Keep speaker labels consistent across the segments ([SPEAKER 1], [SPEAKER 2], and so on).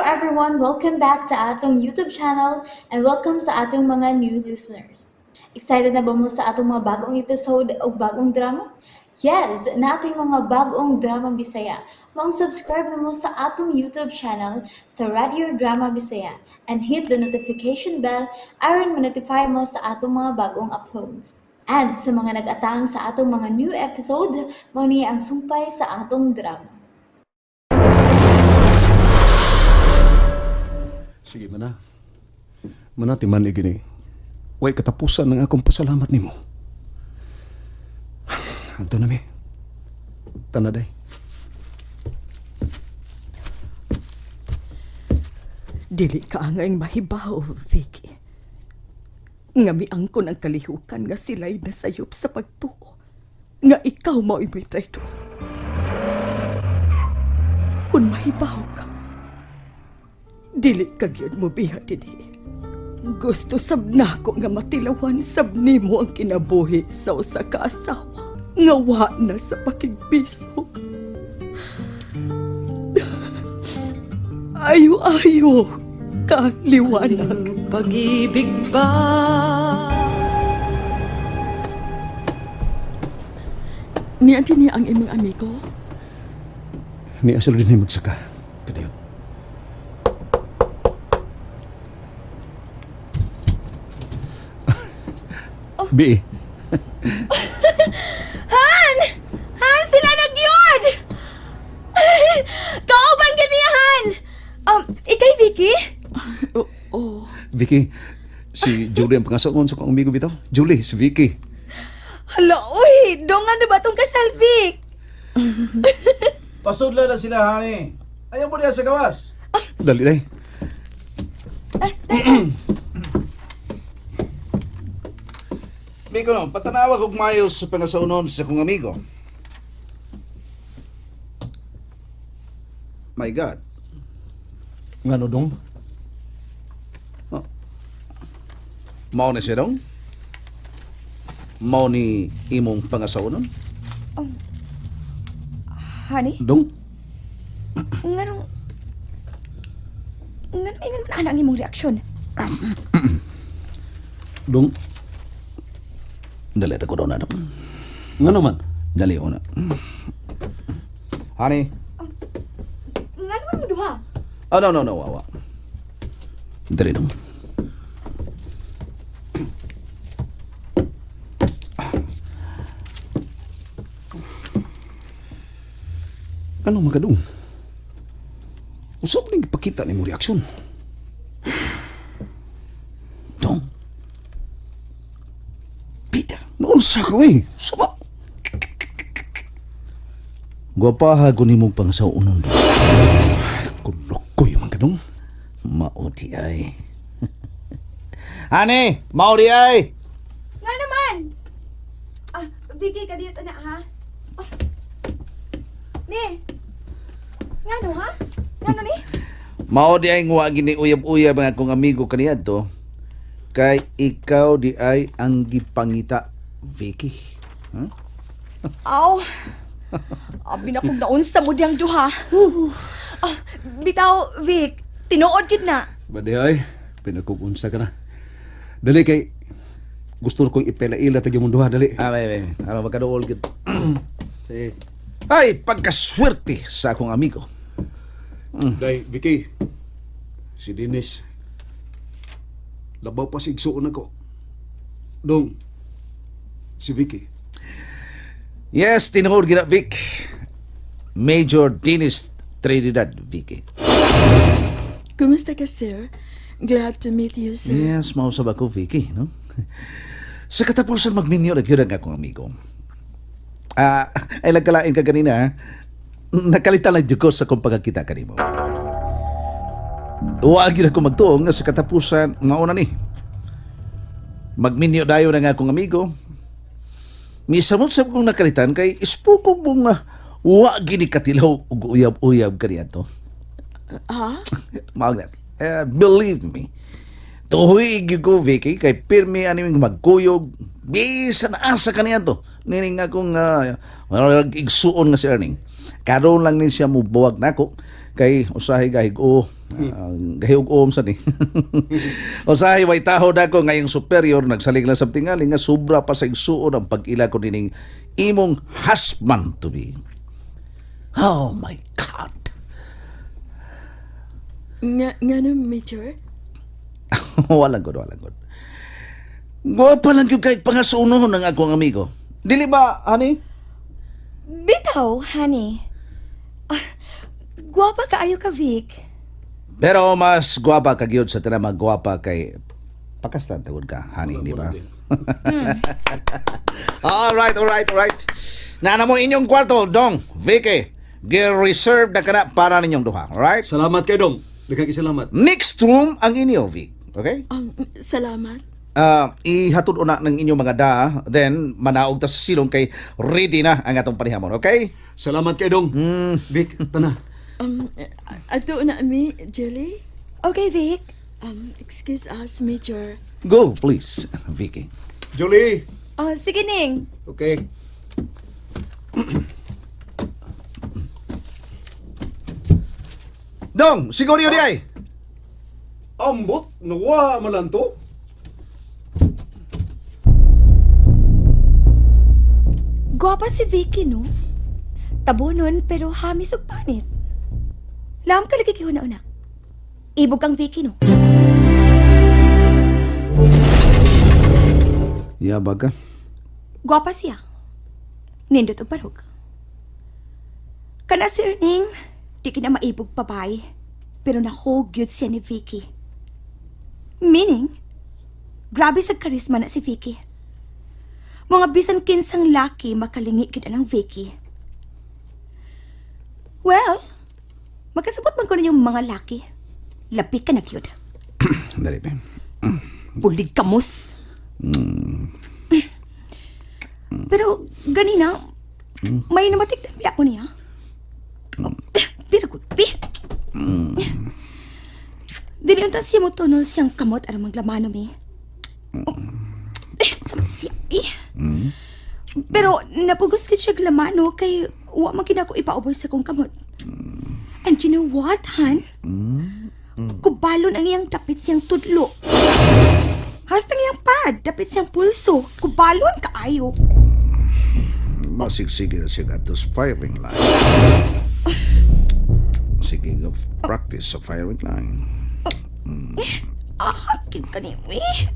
[SPEAKER 1] everyone! Welcome back to atong YouTube channel and welcome sa atong mga new listeners. Excited na ba mo sa atong mga bagong episode o bagong drama? Yes, nating mga bagong drama Bisaya. Maong subscribe na mo sa atong YouTube channel sa Radio Drama Bisaya and hit the notification bell aron ma-notify mo sa atong mga bagong uploads. And sa mga nag-atang sa atong mga new episode, mao ni ang sumpay sa atong drama.
[SPEAKER 2] Sige, mana. Mana ti man igini. Way katapusan ng akong pasalamat nimo. Anto na mi. Tanaday.
[SPEAKER 3] Dili ka angayng mahibaw, Vicky. Nga miangkon ang kalihukan nga sila'y nasayop sa pagtuo. Nga ikaw mao'y may traidor. Kung mahibaw ka, dili ka gyud mo biha dinhi. Gusto sab nako nga matilawan sab nimo ang kinabuhi sa usa ka asawa nga wa na sa pakigbisog. Ayo-ayo ka, liwanag.
[SPEAKER 4] Pag-ibig ba?
[SPEAKER 5] Niya niya ang imong amigo?
[SPEAKER 2] Ni asal din magsaka. Kadayot. Bi.
[SPEAKER 6] Han! Han, sila na gyud! Kauban ka niya, Han! Ikay, Vicky?
[SPEAKER 5] Oo. Oh.
[SPEAKER 2] Vicky, si Julie ang pangasaon sa kong amigo bitaw. Julie, si Vicky.
[SPEAKER 6] Hala, uy! Dongan na ba tong kasal, Vic?
[SPEAKER 7] Pasudla na sila, honey. Ayaw mo diya sa gawas.
[SPEAKER 2] Dali day.
[SPEAKER 7] Migo no, patanawag og mayo sa pangasaunon sa kong amigo. My God.
[SPEAKER 2] Ngano dong?
[SPEAKER 7] Mao ni siya dong? Mao ni imong pangasaunon?
[SPEAKER 6] Honey,
[SPEAKER 2] Dong?
[SPEAKER 6] Nganong ingon man ana ang imong reaksyon?
[SPEAKER 2] Dong?
[SPEAKER 7] Dali ko daw na dong.
[SPEAKER 2] Ngano man?
[SPEAKER 7] Dali una. Honey.
[SPEAKER 6] Ngano man mo duha?
[SPEAKER 7] Oh, no, no, no, wawa. Dali dong.
[SPEAKER 2] Ano makadung? Usap ning ipakita nimo reaksyon.
[SPEAKER 7] Dong. Peter.
[SPEAKER 2] Naunsa ka eh. Sama.
[SPEAKER 7] Gwapaha ko nimong pangasaunon dong.
[SPEAKER 2] Kulukoy man kadong.
[SPEAKER 7] Mao di ay. Honey, mao di ay.
[SPEAKER 6] Nga naman! Ah, Vicky, kadiyot na, ha? Ah. Ni! Ngano, ha? Ngano ni?
[SPEAKER 7] Mao di ay nga gini uyab-uyab ang akong amigo kaniadto. Kay ikaw di ay ang gipangita, Vicky. Huh?
[SPEAKER 6] Aw! Abi na kong naunsa mo diyang duha. Ah, bitaw, Vic, tinuod gid na.
[SPEAKER 2] Badi ay, pinakukunsa ka na. Dali kay gusto kong ipela-ila tag imong duha dali.
[SPEAKER 7] Ah, may, may. Ano, magkaduol gid. Ay, pagkaswerte sa akong amigo.
[SPEAKER 2] Day, Vicky. Si Dennis. Labaw pa sa igsuon ako. Dong. Si Vicky.
[SPEAKER 7] Yes, tinuod gid na, Vic. Major Dennis Trinidad, Vicky.
[SPEAKER 5] Kumusta ka, sir? Glad to meet you, sir.
[SPEAKER 7] Yes, mausab ako, Vicky, no? Sa katapusan magminyo na gyud ang akong amigo. Ah, ay nagkalain ka kanina, ha? Nakalitan lang jud ko sa akong pagkakita kanimo. Wa gyud ako magtuo nga sa katapusan mauna ni. Magminyo dayon ang akong amigo. Misamot sa kong nakalitan kay ispukog mong wa gini katilaw og uyab-uyab kaniadto.
[SPEAKER 5] Ha?
[SPEAKER 7] Magnet. Believe me. Tuhoy gyud ko Vicky kay pirmi ani ming magkuyog bisan asa kaniya to. Nining akong igsuon nga si Erning. Karon lang ni siya mubuwag nako kay usahay gahig o Gahig-om sa ni. Usahay way taho na ko ngayong superior nagsalig lang sa tingali nga sobra pa sa igsuon ang pag-ila ko nining imong husband to be. Oh my God.
[SPEAKER 5] Nga no, Major?
[SPEAKER 7] Walang good, walang good. Gwapa lang gyud kahit pangasunohon ng akong amigo. Dili ba, honey?
[SPEAKER 6] Bitaw, honey. Ah, guwapa kaayo ka, Vic.
[SPEAKER 7] Pero mas gwapa ka gyud sa tinamang gwapa kay pakaslan tagod ka, honey, di ba? All right, all right, all right. Nana mo inyong kwarto, Dong, Vicky. Gi-reserve na kana para ninyong duha, all right?
[SPEAKER 2] Salamat kay Dong. Daghang salamat.
[SPEAKER 7] Next room ang inyo, Vic. Okay?
[SPEAKER 5] Salamat.
[SPEAKER 7] Ihatod una ng inyong mga da, then manaog ta sa silong kay ready na ang atong panihamon, okay?
[SPEAKER 2] Salamat kay Dong. Vic, tana.
[SPEAKER 5] Ato na mi, Julie.
[SPEAKER 6] Okay, Vic.
[SPEAKER 5] Excuse us, Major.
[SPEAKER 7] Go, please, Vicky.
[SPEAKER 2] Julie.
[SPEAKER 6] Oh, sige, Ning.
[SPEAKER 2] Okay.
[SPEAKER 7] Dong, siguro yun ay.
[SPEAKER 2] Ambot, nawa malanto.
[SPEAKER 6] Guwapa si Vicky, no? Tabonon pero hamis ug panit. Lam ka lagi una-una. Ibog kang Vicky, no?
[SPEAKER 7] Yabag ka.
[SPEAKER 6] Guwapa siya. Nindot og barog. Kana si Erning, di kina maibog babay. Pero nahugyod siya ni Vicky. Meaning, grabe sa karisma na si Vicky. Mga bisan kinsang laki makalingi gid anang Vicky. Well, magkasabot man ko ninyong mga laki. Labi ka na gyud.
[SPEAKER 7] Dali, be.
[SPEAKER 6] Bulig kamos. Pero ganina, may namatigdan biya ko niya. Oh, pero gudbi. Dili unta siya mo tunol siyang kamot aron maglamano mi. Oh, sama siya eh. Pero napugos gid siya lamano kay wa man gid ako ipaubos sa kong kamot. And you know what, Han? Kubalon ang iyang dapit siyang tudlo. Hasta ang iyang pad, dapit siyang pulso. Kubalon kaayo.
[SPEAKER 7] Masigsige na siya ato sa firing line. Sige, go practice sa firing line.
[SPEAKER 6] Ah, kid ka ni eh.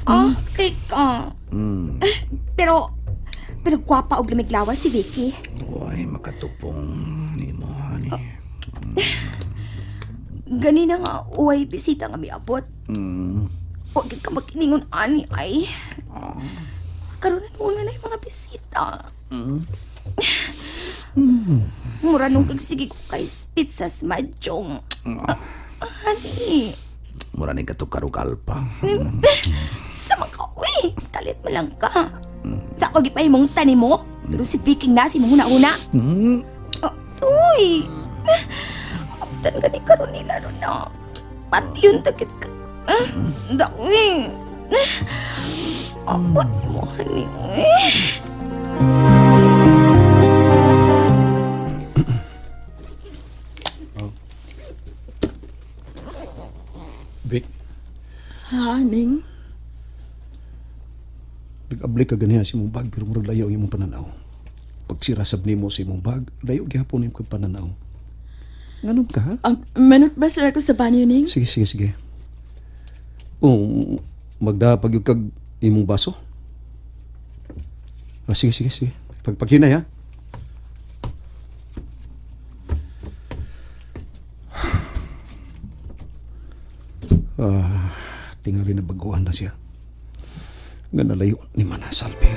[SPEAKER 6] Ah, kay ka. Pero gwapa og lamiglawa si Vicky.
[SPEAKER 7] Uy, makatupong nimo, honey.
[SPEAKER 6] Ganina nga, uway bisita nga miabot. Huwag ka makiningon ani ay. Karon na noon na yung mga bisita. Mura nung kagsige ko kay pizzas madyong. Ah, honey.
[SPEAKER 7] Mura ni katukarugal pa.
[SPEAKER 6] Sama ka, uy! Kalit mo lang ka. Sa ako gipay mong tanim mo, pero si Viking na si mong una-una. Ah, uy! Aptan ka ni karon nila ron na. Pati yun takit ka. Ah, da, uy! Abot mo, honey, uy.
[SPEAKER 2] Vic,
[SPEAKER 5] Ha, Ning?
[SPEAKER 2] nag-ablik ka ganiha sa imong bag pero murag layo ang imong pananaw. Pagsirasab nimo sa imong bag, layo gihapon imong pananaw. Nganom ka ha?
[SPEAKER 5] Manot ba sila ko sa banyo, Ning?
[SPEAKER 2] Sige, sige, sige. Oh, magdapag yung kag imong baso. Ah, sige, sige, sige. Pagpaghinay ha. Ah, tingali na baguhan na siya. Nga nalayo ni Manasalpi.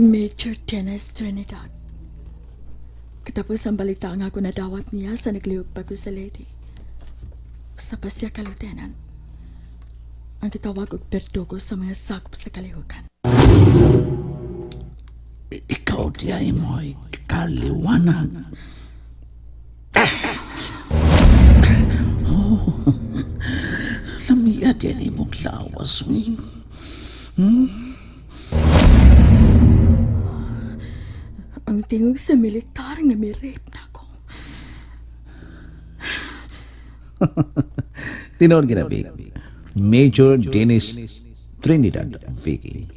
[SPEAKER 5] Major Dennis Trinidad. Katapos ang balita nga ako nadawat niya sa nagliyog pa ko sa lady. Usa pa siya ka lieutenant. Ang gitawag og perdugo sa mga sakop sa kalihukan.
[SPEAKER 7] Ikaw di ay mo'y kaliwanag. Oh, lamia din imong lawas, uy.
[SPEAKER 5] Ang tingog sa militar nga mi-rape na ako.
[SPEAKER 7] Tinuod gina, Vic. Major Dennis Trinidad, Vicky.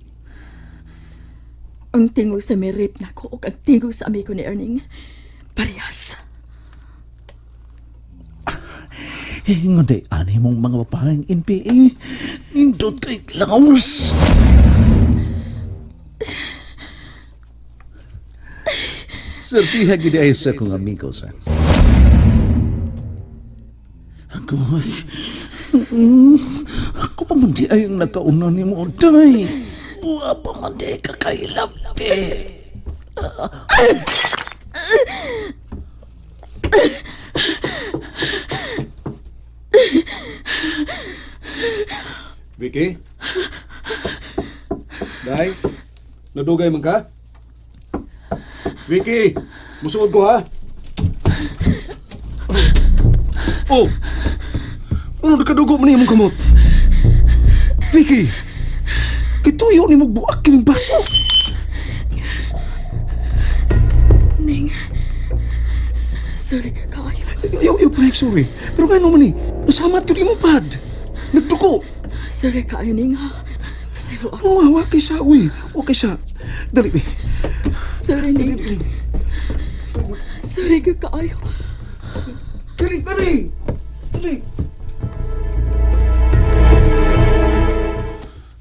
[SPEAKER 5] Ang tingog sa may rape nako ug ang tingog sa amigo ni Erning. Parehas.
[SPEAKER 7] Ingon day ani mong mga babaeng NPA. Nindot kay Klaus. Sertiha gid ay sa kong amigo sa. Ako, ay, ako pa man di ay ang nakauna ni mo, day. Wa pa man di ka kailabti.
[SPEAKER 2] Vicky? Day? Nadugay man ka? Vicky! Musuod ko ha? Oh! Ano nakadugo man imong kamot? Vicky! Kituyo ni buak kining baso.
[SPEAKER 5] Ning, sorry ka kaayo.
[SPEAKER 2] Ayaw, ayaw, Mike, sorry. Pero ngano man ni, nasamat yun imong pad. Nagduko.
[SPEAKER 5] Sorry kaayo, Ning, ha. Pasaylo ako.
[SPEAKER 2] Ano, wa kay sa, uy. Wa kay sa. Dali, be.
[SPEAKER 5] Sorry, Ning. Sorry ka kaayo.
[SPEAKER 2] Dali, dali! Dali!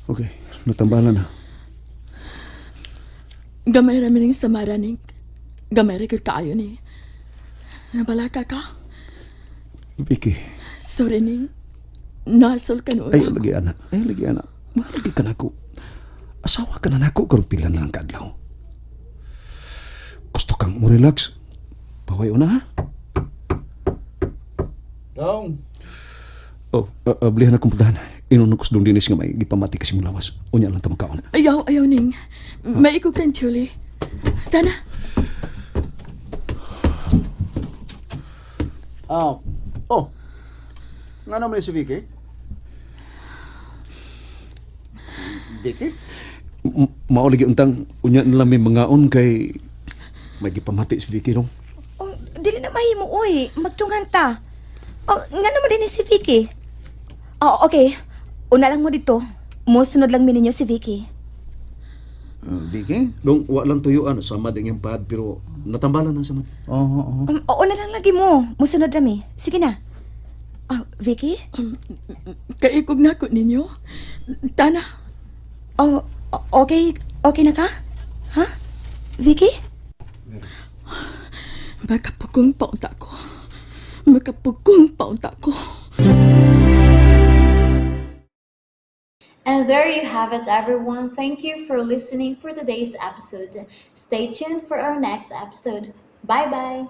[SPEAKER 2] Okay, natambalan na.
[SPEAKER 5] Gamay ra mi ning samara, Ning. Gamay ra gyud kaayo ni. Nabalaka ka?
[SPEAKER 2] Vicky,
[SPEAKER 5] Sorry, Ning. Nasol ka noon.
[SPEAKER 2] ayaw lagi anak. Ayaw lagi anak. Mahal lagi ka nako. Asawa ka na nako karon pila na lang kaadlaw. Gusto kang mo relax. Paway una ha.
[SPEAKER 7] Dong.
[SPEAKER 2] Oh, blihan na kumputahan. Inunog ko sa dong dinis nga may gipamati kasi mong lawas. Unya lang tamang kaon.
[SPEAKER 5] Ayaw, ayaw, Ning. Maikog tan, Julie. Tana.
[SPEAKER 7] Oh. Oh. Nga naman ni si Vicky? Vicky?
[SPEAKER 2] Mao lagi untang unya na lang may mangaon kay may gipamati si Vicky dong.
[SPEAKER 6] Oh, dili na mahimo oy, magtungan ta. Oh, nga naman din ni si Vicky. Oh, okay. Una lang mo dito. Mosunod lang mi ninyo si Vicky.
[SPEAKER 7] Vicky?
[SPEAKER 2] Dong wa lang tuyuan sama din yung pad pero natambalan na sama.
[SPEAKER 7] Oo, oo.
[SPEAKER 6] Oo na lang lagi mo. Mosunod lang mi. Sige na. Oh, Vicky?
[SPEAKER 5] Kaikog na ko ninyo. Tana.
[SPEAKER 6] Oh, okay. Okay na ka? Ha? Vicky?
[SPEAKER 5] Makapugong paunta ko. Makapugong paunta ko.
[SPEAKER 1] And there you have it, everyone. Thank you for listening for today's episode. Stay tuned for our next episode. Bye bye.